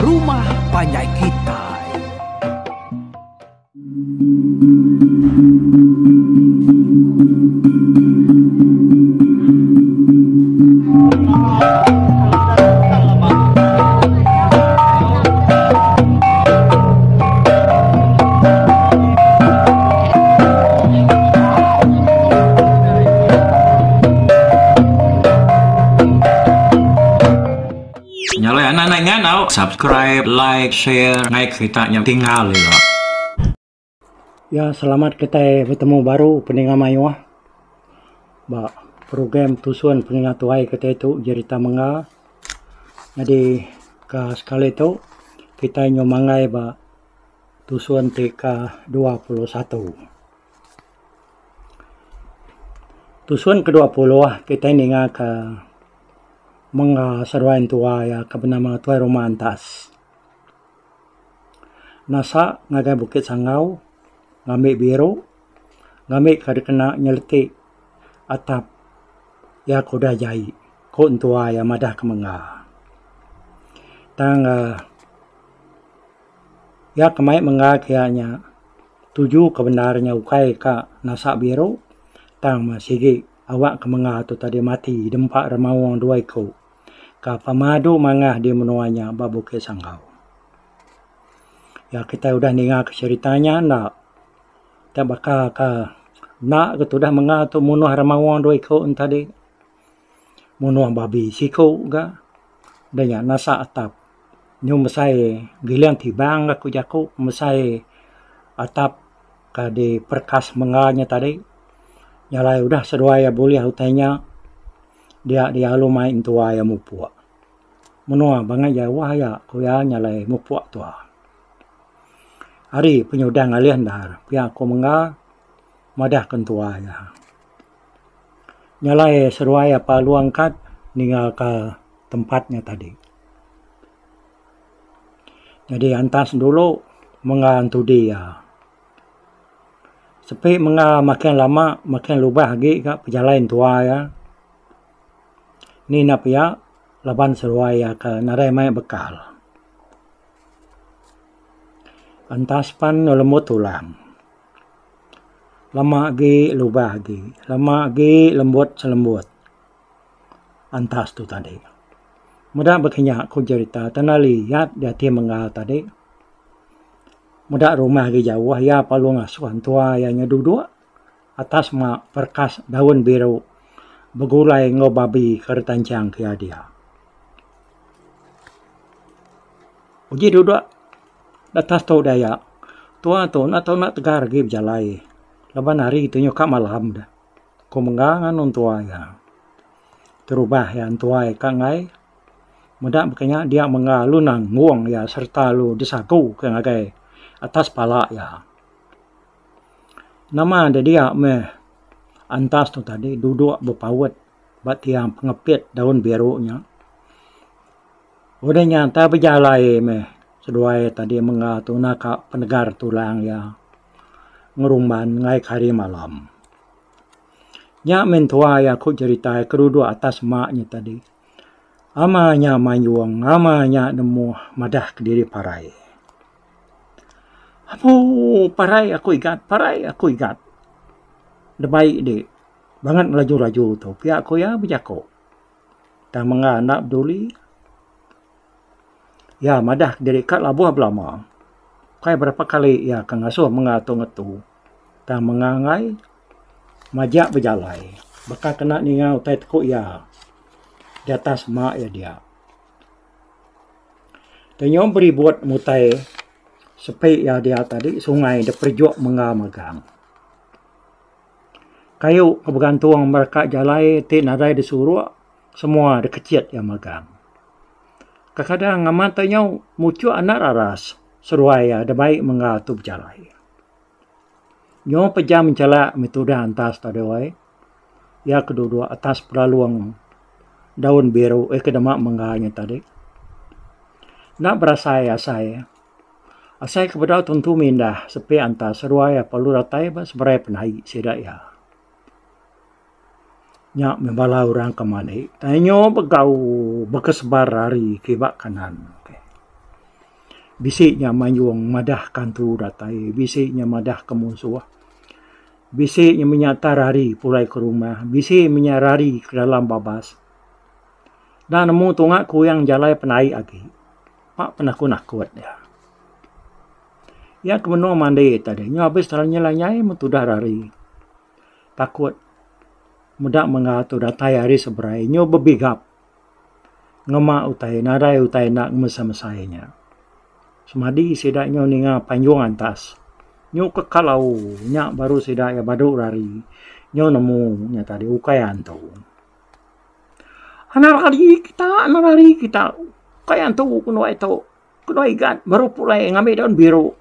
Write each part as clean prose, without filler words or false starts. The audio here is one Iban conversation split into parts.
rumah panjai kitai. Nya alai anak anak ingat tau subscribe, like, share ngai kerita nya tinggal ila. Ya selamat kitai betemu baru peninga mayuh ba program tusun peninga tuai kitai tu jerita mengga. Nyadi ka sekali tu kitai nyau manggai ba tusun ti ka 21. Tusun ke 20 kitai ninga ka mengga seruai entua iya ke benama Tuai Rumah Antas. Nasa ngagai Bukit Sanggau ngambi biru ngambi ka dikena nyeleti atap iya ke udah jai ku entua iya madah ke mengga. Tang uhh iya ke mai mengga ke iya nya tuju ke bendar nya ukai ka nasa biru tang meh sigi awak ke mengga tu tadi mati dempa remaung dua iku. Ka pemadu mangah di menua nya ba Bukit Sanggau. Ya kitai udah ninga ke cherita nya enda. Tak baka ka enda ke tudah menga tu munuh remaung dua iku ne tadi. Munuh babi siku ga. Udah nya nasak atap. Nyu mesai giling tibang ga ku jaku mesai atap ka diperekas menga nya tadi. Nya alai udah seduai iya bulih utai nya. Dia dia lalu mai entua iya mupuk. Menua bangai jauh aya ku iya nyalai mupuk tua. Ari penyudah ngalih endar pia ku mengga madah ke entua iya. Nyalai seduai apa lalu angkat ninggal ka tempat nya tadi. Nyadi antas dulu mengga entudi iya. Sepi menga makin lama makin lubah agi ga pejalai entua iya. Ni enda pia laban seduai iya ke nadai mai bekal. Entas pan lembut tulang. Lama agi lubah agi, lama agi lembut selembut entas tu tadi. Meda baka nya ku jerita tanda liat diati menggal tadi. Meda rumah agi jauh iya perlu ngasuh entua iya nya duduk atas ma perekas daun biru begulai enggau babi ke ditanchang ke iya dia. Uji duduk atas tu daya tua tu enda tau enda tegar agi bejalai laban hari tu nyuka malam deh. Ku mengga nganu entua iya. Terubah iya entua iya ka enggai. Meda baka nya dia mengga lalu nanggung iya sereta lalu disagu ke ngagai atas pala iya. Nama deh dia meh antas tu tadi duduk bepaut ba tiang pengepit daun biru nya. Udah nya enta bejalai meh seduai tadi mengga tu naka penegar tulang iya ngerumban ngagai ke hari malam. Nya meh entua iya ku jerita ke duduk atas ma nya tadi. Ama nya mayung, ama nya nemu madah kediri parai. Apu parai aku igat, parai aku igat. Debai di bangat ngelaju-laju tu pia ku iya bejaku. Tang mengga enda peduli. Iya madah kediri ka labuh belama. Ukai berapa kali iya ke ngasuh mengga tu ngetu. Tang mengga enggai majak bejalai baka kena ninga utai teku iya. Di atas ma iya dia. Tenyum beribut mutai sepi iya dia tadi sungai da perijuk mengga megang. Kayu ke begantung mereka jalai ti nadai disuruk semua dikechit iya megang. Kekadang amat tenyau muchuk anak raras seduai iya da bai mengga tu bejalai. Nyau pejam enchelak meh tudah antas tadi wai. Iya ke duduk atas pelalung daun biru eh ke dema mengga nya tadi. Enda berasai asai. Asai ke bedau tentu mindah sepi antas seduai iya perlu datai ba seberai penaik sida iya. Nya meh bala orang ke mandi. Nyu begau bekesebar ari kiba kanan. Bisi nya mayung madah ke antu datai, bisi nya madah ke munsuh. Bisi nya menyata rari pulai ke rumah, bisi menya rari ke dalam babas. Enda nemu tunga kuing jalai penai agi. Pak penakut-nakut iya. Iya ke benung mandi tadi nyau abis lanyai-lanyai meh tudah rari. Takut meda mengga tu datai ari seberai nyau bebigap ngema utai nadai utai enda ngemesai-mesai nya. Semadi sida nyau ninga panjung antas nyau kekalau nya baru sida iya badu rari nyau nemu nya tadi ukai antu. Anak rari kita anak rari kita ukai antu ku nuai tu. Ku nuai igat baru pulai ngambi daun biru.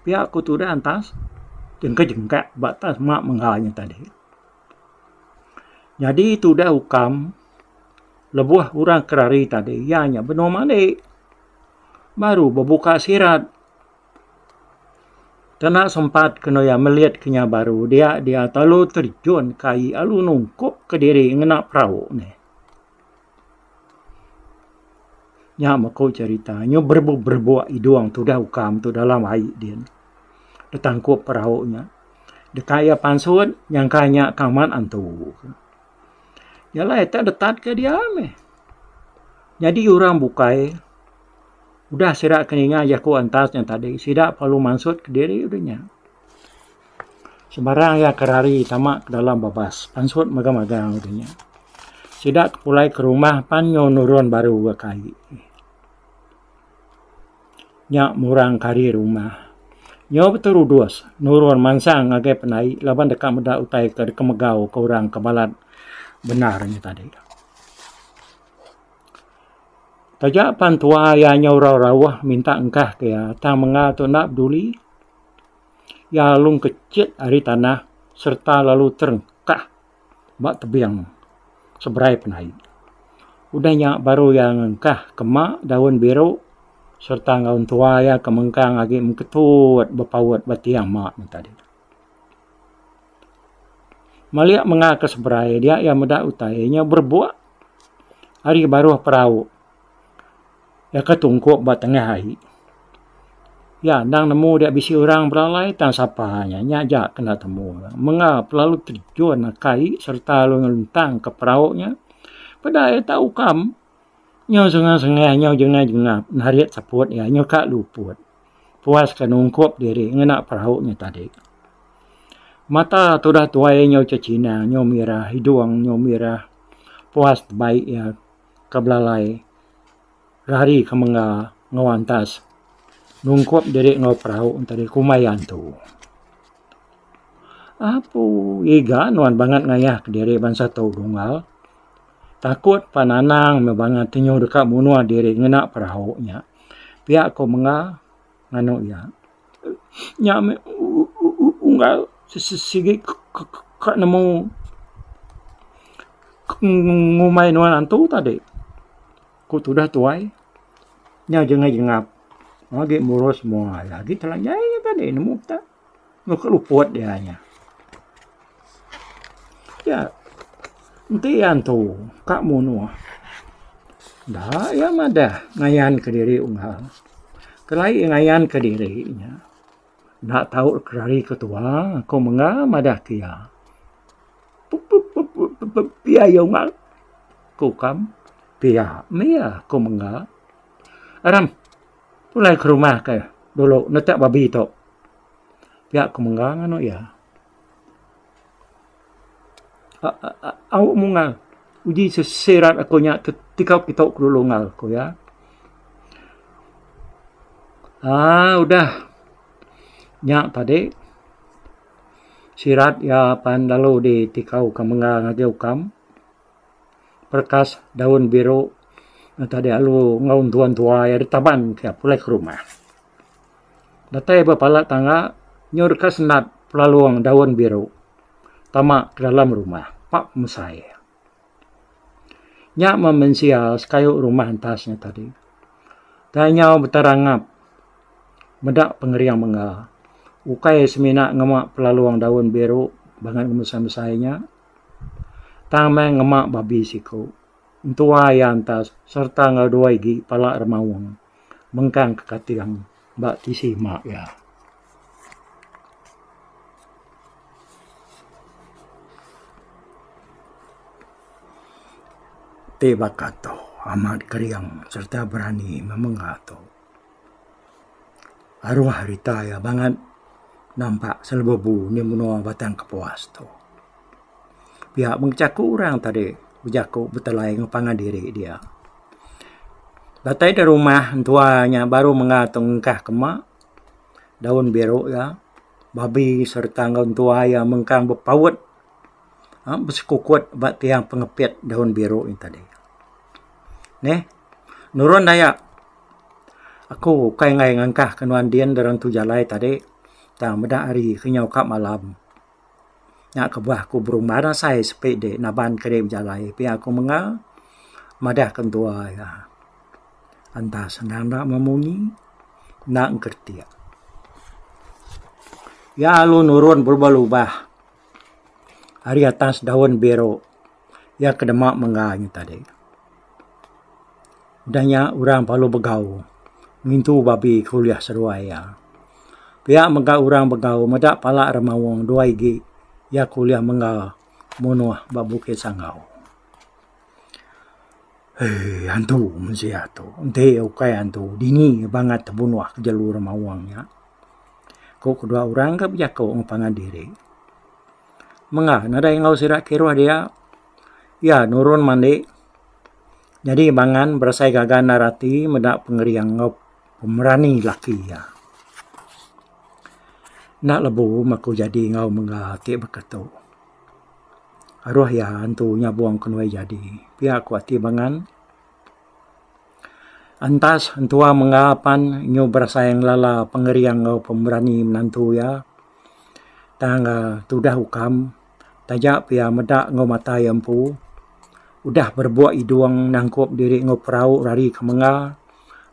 Pia ku tudah antas jengkak-jengkak ba atas ma mengga nya tadi. Nyadi tudah ukam lebuh orang ke rari tadi iya nya benung mandi baru bebuka sirat. Kena sempat kenu iya melit ke nya baru dia dia lalu terjun ke ai lalu nungkup kediri ngena perau nih. Nya meh ku cherita nyu berebuk-berebuk idung tudah ukam tu dalam ai din. Betangkup perau nya. Deka iya pansut nyangka nya ka amat antu. Nya alai tak detat ke dia meh. Nyadi orang bukai udah sida ke ninga jaku antas nya tadi sida perlu mansut kediri udah nya. Sebarang iya ke rari tama ke dalam babas pansut magang-magang udah nya. Sida ke pulai ke rumah pan nyau nurun baru ga ke ai. Nya murang ke ari rumah. Nyau beterudus nurun mansang ngagai penai laban deka meda utai ke deka megau ke orang ke balat bendar nya tadi. Taja pan tua iya nyau rauh-rauh minta engkah ke iya tang menga tu enda peduli. Iya lalu ngkechit ari tanah sereta lalu terengkah ba tebing seberai penai. Udah nya baru iya ngengkah ke ma daun biru sereta enggau entua iya ke mengkang agi mengketut bepaut ba tiang ma nya tadi. Malik menga ke seberai dia iya meda utai nya berebuk ari baruh perau. Iya ke tungkup ba tengah ai. Iya endang nemu dia bisi orang belalai tang sapa nya. Nya aja kena temu. Menga pelalu terjun akai sereta lalu ngelentang ke perau nya. Peda iya tau ukam nyau sengah-sengah nyau jengah-jengah narit seput iya nyau ka luput. Puas ke nungkup diri ngena perau nya tadi. Mata tudah tuai nyau chechinang nyau mirah idung nyau mirah puas tebaik iya. Ke belalai rari ke mengga enggau antas nungkup diri enggau perau enti kumbai antu. Apu iga nuan bangat ngayah kediri bansa tu unggal. Takut pan anang meh bangat tenyu deka munuh diri ngena perau nya. Pia ko mengga nganu iya. Nya meh unggal sigi ka nemu ngumbai nuan antu tadi ku tudah tuai nya jengap jengap agi murus mua agi telanjai nya tadi nemu ta meh luput dia nya. Ya enti antu ka munuh da iya madah ngayan kediri unggal. Kelai ngayan kediri nya enda tau kerari ketua ku mengga madah ke iya. Pia iya unggal ku kam pia meh iya ku mengga. Aram pulai ke rumah ke dulu netak babi tu pia ku mengga nganu iya. Au mungal uji sesirat aku nya tikau kitu ku dulu ngal ku iya. Aaa udah nya tadi sirat iya pan lalu ditikau ka mengga ngagai ukam perekas daun biru tadi lalu enggau entua entua iya ditaban ka pulai ke rumah. Datai ba pala tangga nyau deka senat pelalung daun biru tama ke dalam rumah pak pemesai. Nya meh mensia sekayu rumah entas nya tadi. Tai nyau beterangap meda pengering mengga ukai semina ngema pelalung daun biru bangat ngemesai-mesai nya tang meh ngema babi siku entua iya entas sereta enggau dua igi pala remaung. mengkang kekating ba tisi ma iya. Ti baka tu amat kering sereta berani memenga tu. Aruh rita iya bangat nampak selebebu nih menua Batang Kapuas tu. Pia mung jaku orang tadi bejaku betelai enggau pangan diri dia. Datai da rumah entua nya baru menga tu ngengkah ke ema daun biru iya babi sereta enggau entua iya mengkang bepaut uhh besekukut ba tiang pengepit daun biru nya tadi. Neh nurun aya aku ukai enggai ngengkah ke nuan din da rentu jalai tadi tang meda hari ke nyau ka malam. Nya kebuah aku berumban asai sepi dek naban ke dek bejalai pia ku menga madah ke entua iya. Enta senang enda memunyi enda engkeretik. Iya lalu nurun berubah-ubah ari atas daun biru iya ke dema mengga nya tadi. Udah nya orang perlu begau ngintu babi ke ulih seduai iya. Pia mega orang begau meda pala remaung dua igi iya ke ulih mengga munuh ba Bukit Sanggau. Eii antu mensia tu enti ukai antu dini bangat tebunuh ke jelu remaung nya. Ku kedua orang ke bejaku enggau pangan diri. Mengah nadai enggau sida kiruh dia iya nurun mandi nyadi bangan berasai gaga endar ati meda pengering enggau pemerani laki iya. Enda lebu meh aku jadi enggau mengga ti baka tu. Aruh iya antu nyabung ke nuai jadi pia ku ati bangan. Entas entua mengga pan nyu berasai ngelala pengering enggau pemerani menantu iya. Tang tudah ukam taja pia meda enggau mata iya empu udah berebuk idung nangkup diri enggau perau rari ke mengga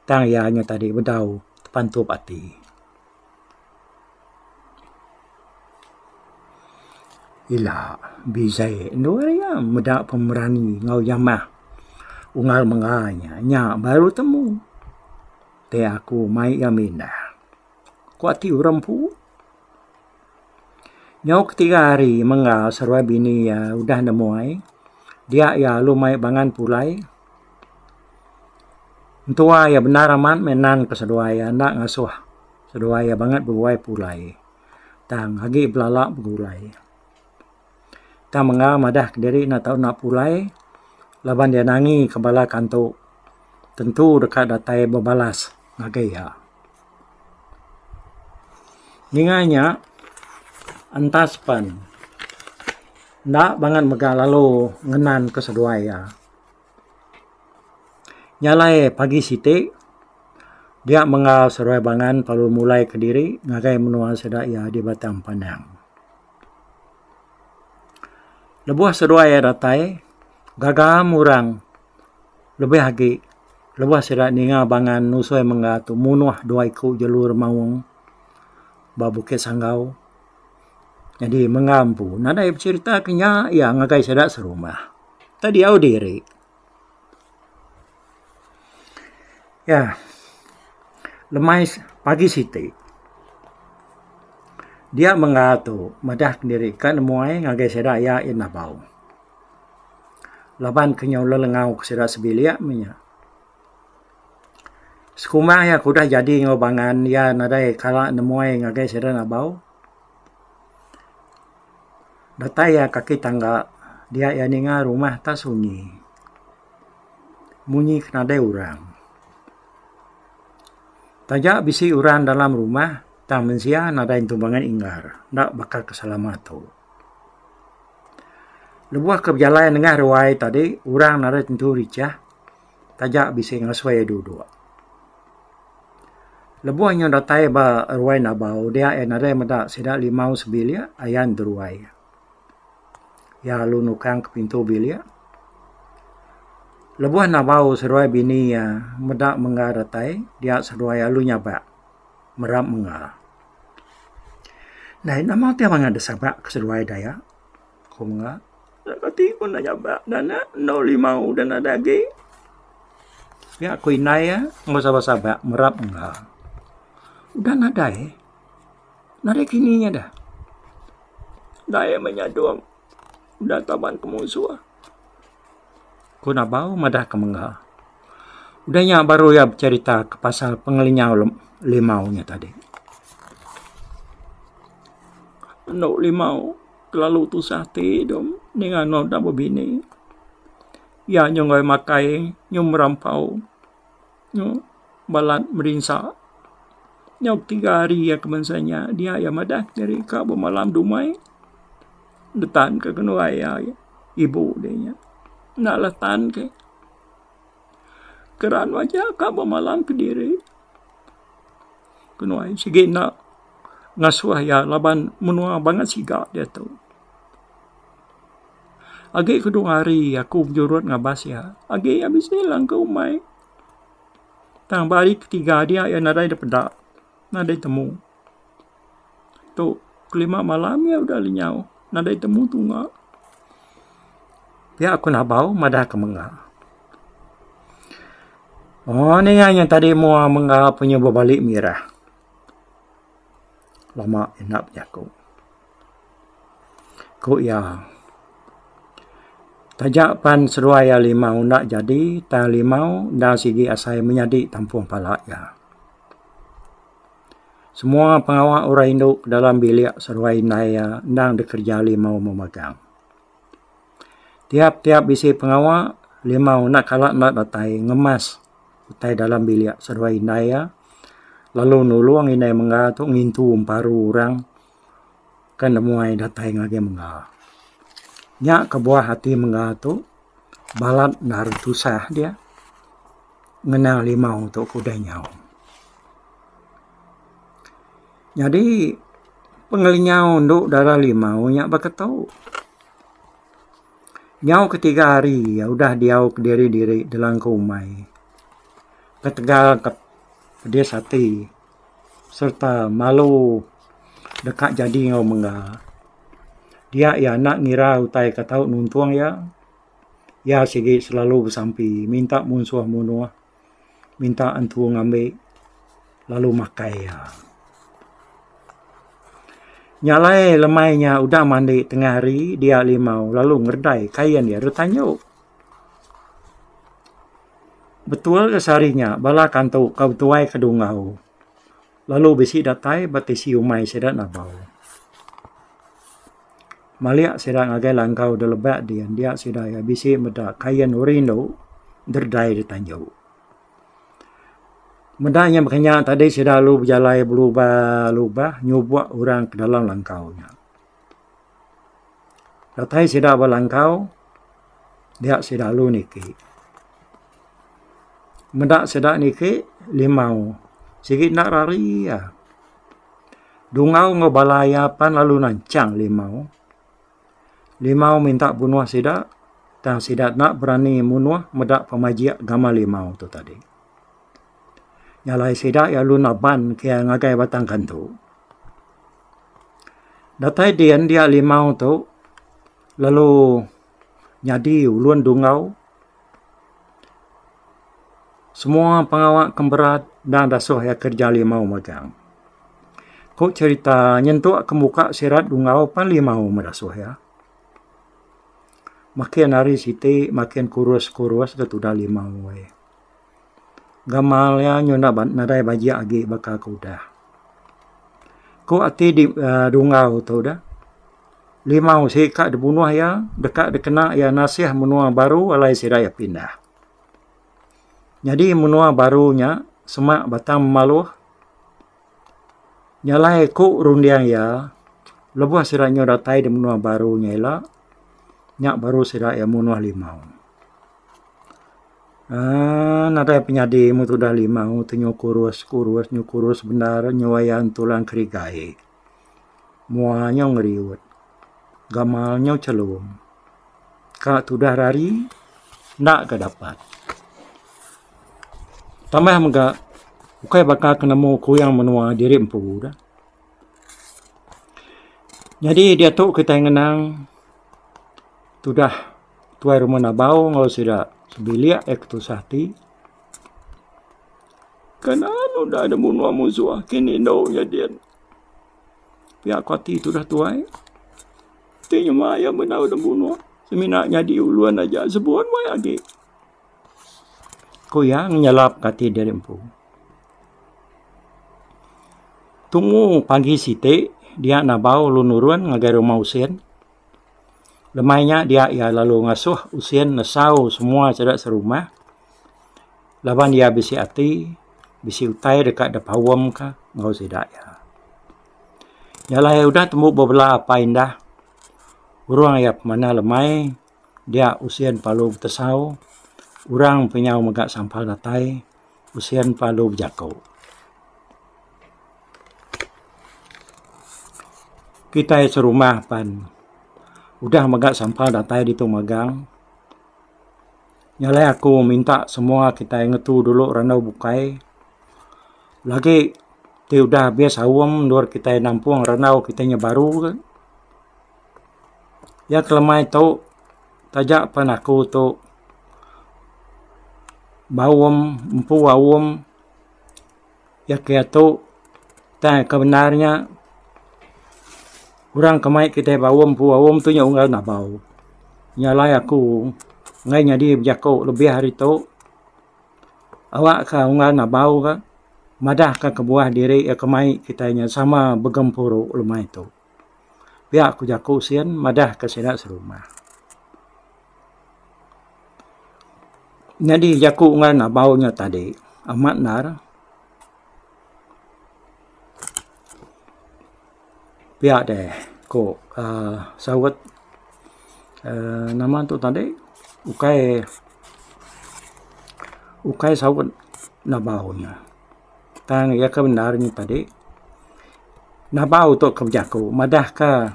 tang iya nya tadi bedau tepantup ati. Ila bizai endur iya meda pemerani enggau jamah unggal mengga nya, nya baru temu ti aku mai iya mindah. Ku ati orang empu. Nyau ketiga hari mengga seruai bini iya udah nemuai dia iya lalu mai bangan pulai. Entua iya bendar amat meh nan ke seduai iya enda ngasuh seduai iya bangat beguai pulai tang agi belala begulai. Tang mengga madah kediri enda tau enda pulai laban iya nangi ke bala kantu tentu deka datai bebalas ngagai iya. Ninga nya entas pen enda bangat mega lalu ngenan ke seduai iya. Nya alai pagi siti dia mengga seruai bangan lalu mulai kediri ngagai menua sida iya di Batang Panang. Lebuh seduai iya datai gaga murang lebih agi lebuh sida ninga bangan nusui mengga tu munuh dua iku jelu remaung ba Bukit Sanggau. Nyadi mengga empu nadai becherita ke nya iya ngagai sida serumah. Enda diau diri. Ya. Lemai pagi siti. Dia mengga tu madah kediri ka nemuai ngagai sida iya in abau. Laban ke nyau lelengau ke sida sebilik meh nya. Sekumbang iya ke udah jadi enggau bangan iya nadai kala nemuai ngagai sida nabau. Datai iya kaki tangga dia iya ninga rumah tak sunyi. Munyi ke nadai orang. Taja bisi orang dalam rumah tang mensia nadai entu bangat inggar enda baka ke selama tu. Lebuh ke bejalai nengah ruai tadi orang nadai tentu richah taja bisi ngasuh iya duduk. Lebuh nyu datai ba ruai nabau dia iya nadai meda sida limau sebilik ayan deruai. Iya lalu nukang ke pintu bilik. Lebuh nabau seduai bini iya meda mengga datai dia seduai lalu nyabak merap mengga. Ndai nama ti bangat disabak ke seduai daya? Ku mengga. Kati ku enda nyabak dah enda limau dah nadai agi. Pia ku indai iya enggau sabak-sabak merap mengga. Udah nadai. Nadai kini nya dah. Dai meh nyadung udah taban ke munsuh. Ku Nabau madah ke mengga. Udah nya baru iya becherita ke pasal pengelinyau limau nya tadi. Endo limau kelalu tusah ati dom ninga eno udah bebini. Iya nyu enggai makai nyu merampau nyu balat merinsa. Nyau ketiga hari iya ke bansa nya dia iya madah diri ka bemalam dumai. Betan ke kenuai iya ibu deh nya. Enda lah tan ke. Keran aja ka bemalam kediri. Kenuai sigi enda ngasuh iya laban menua bangat siga diatu. Agi kedua hari aku bejurut ngabas iya. Agi iya bisi langkau umai. Tang ba hari ketiga dia iya nadai da peda nadai temu. Tu kelima malam iya udah lenyau nadai temu tunga. Pia ku Nabau madah ke Mengga. Oh ninga nya tadi mua Mengga punya bebali mirah. Lama enda bejaku. Ku iya, taja pan seduai iya limau enda jadi tang limau enda sigi asai menyadi tampung pala iya. Semua pengawa orang indu ke dalam bilik seduai indai iya endang dikereja limau memagang. Tiap-tiap bisi pengawa, limau enda kala enda datai ngemas utai dalam bilik seduai indai iya lalu nulung indai mengga tu ngintu emparu orang ke nemuai datai ngagai mengga. Nya kebuah ati mengga tu balat endar tusah dia. Ngena limau tu ke udah nyau. Nyadi pengelinyau endu dara limau nya baka tu. Nyau ketiga hari iya udah diau kediri diri dalam ke umai. Ketegal ke pedis ati sereta malu deka jadi enggau mengga. Dia iya enda ngira utai ke tau nuntung iya. Iya sigi selalu besampi minta munsuh munuh, minta antu ngambi lalu makai iya. Nya alai lemai nya udah mandi tengah hari dia limau lalu ngeredai kain iya deh tanju. Betul ga sehari nya bala kantu ka betuai ke dungau. Lalu bisi datai ba tisi umai sida nabau. Malik sida ngagai langkau da lebak din dia sida iya bisi meda kain uri indu deredai da tanju. Meda nya baka nya tadi sida lalu bejalai belubah lubah nyubok orang ke dalam langkau nya. Datai sida ba langkau dia sida lalu niki. Meda sida niki limau sigi enda rari iya. Dungau enggau bala iya pan lalu nanchang limau. Limau minta bunuh sida tang sida enda berani munuh meda pemajik gamal limau tu tadi. Nya alai sida iya lalu naban ke iya ngagai Batang Kantu. Datai din dia limau tu lalu nyadi ulun dungau. Semua pengawa ke berat endang dasuh iya kereja limau magang. Ku cherita nyentuk ke muka sirat dungau pan limau meh dasuh iya. Makin hari siti makin kurus-kurus ga tudah limau ai. Gamal iya nyunda nadai bajik agi baka ke udah. Ku ati uhh dungau tu dah, limau sigi ka dibunuh iya deka dikena iya nasih menua baru alai sida iya pindah. Nyadi menua baru nya semak Batang Maloh. Nya alai ku runding iya lebuh sida nyau datai di menua baru nya ila nya baru sida iya munuh limau. Aaa nadai penyadi meh tudah limau ti nyau kurus kurus nyau kurus bendar nyau ayan tulang kerigai. Mua nyau ngeriut gamal nyau chelum. Ka tudah rari enda ga dapat. Tambah mega ukai baka ke nemu kuyang menua diri empu dah. Nyadi diatu kitai ngenang tudah. Tuai Rumah Nabau enggau sida sebilik iya ke tusah ati. Kanan udah da menua musuh kini endo nya din. Pia ku ati tudah tuai. Ti nyema iya mendau da menua semina nyadi ulun aja sebun meh agi. Ku iya ngenyelap ka ati diri empu. Tumu pagi siti dia nabau lalu nurun ngagai rumah Usin. Lemai nya dia iya lalu ngasuh Usin nesau semua sida serumah laban iya bisi ati bisi utai deka dipaum ka enggau sida iya. Nya alai udah tembu bebela apai indah urung iya pemanah lemai dia Usin perlu betesau orang pinyau mega sampal datai Usin perlu bejaku. Kitai serumah pan udah mega sampal datai ditu magang. Nya alai aku minta semua kitai ngetu dulu randau bukai. Lagi ti udah abis aum endur kitai nampung randau kitai nya baru ke. Iya ke lemai tu taja pan aku tu baum empu aum. Iya ke atu tai ke bendar nya orang ke mai kitai baum empu aum tu nya unggal nabau. Nya alai aku enggai nyadi bejaku lebih ari tu awak ka unggal nabau ka madah ka kebuah diri iya ke mai kitai nya sama begempuru lemai tu. Pia ku jaku sin madah ka sida serumah. Nyadi jaku enggau nabau nya tadi amat endar pia deh ku uhh saut uhh nama tu tadi ukai ukai saut nabau nya. Tang iya ke bendar nya tadi nabau tu ke bejaku madah ka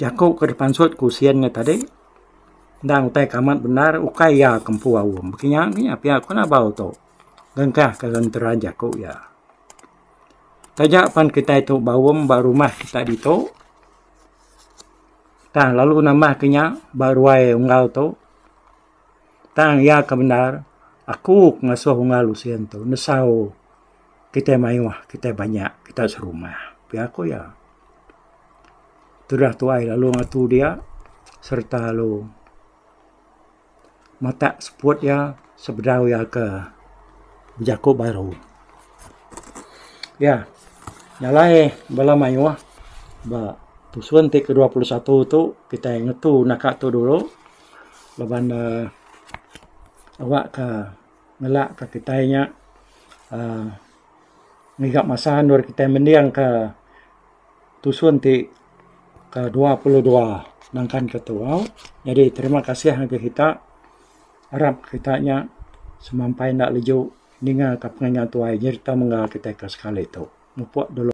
jaku ke dipansut ku usin nya tadi Endang utai ke amat bendar ukai iya ke empu aum. Baka nya mih pia ku nabau tu ngengkah ka genteran jaku iya. Taja pan kitai tu baum ba rumah kita ditu tang lalu nambah ke nya ba ruai unggal tu tang iya ke bendar aku ke ngasuh unggal usin tu nesau kitai mayuh kitai banyak kitai serumah pia ku iya. Tudah tuai lalu ngatu dia sereta lalu matak seput iya sebedau iya ke bejaku baru. Iya nya alai bala mayuh ba tusun ti ke 21 tu kitai ngetu naka tu dulu laban uhh awak ka ngelak ka kitai nya uhh ngiga masa endur kitai mending ka. Tusun ti ke 22 nangkan ke tu au. Nyadi terima kasih ngagai kita arap kita nya semampai enda leju ninga ka pengingat tuai nyerita mengga kitai ke sekali tu. Mupok dulu.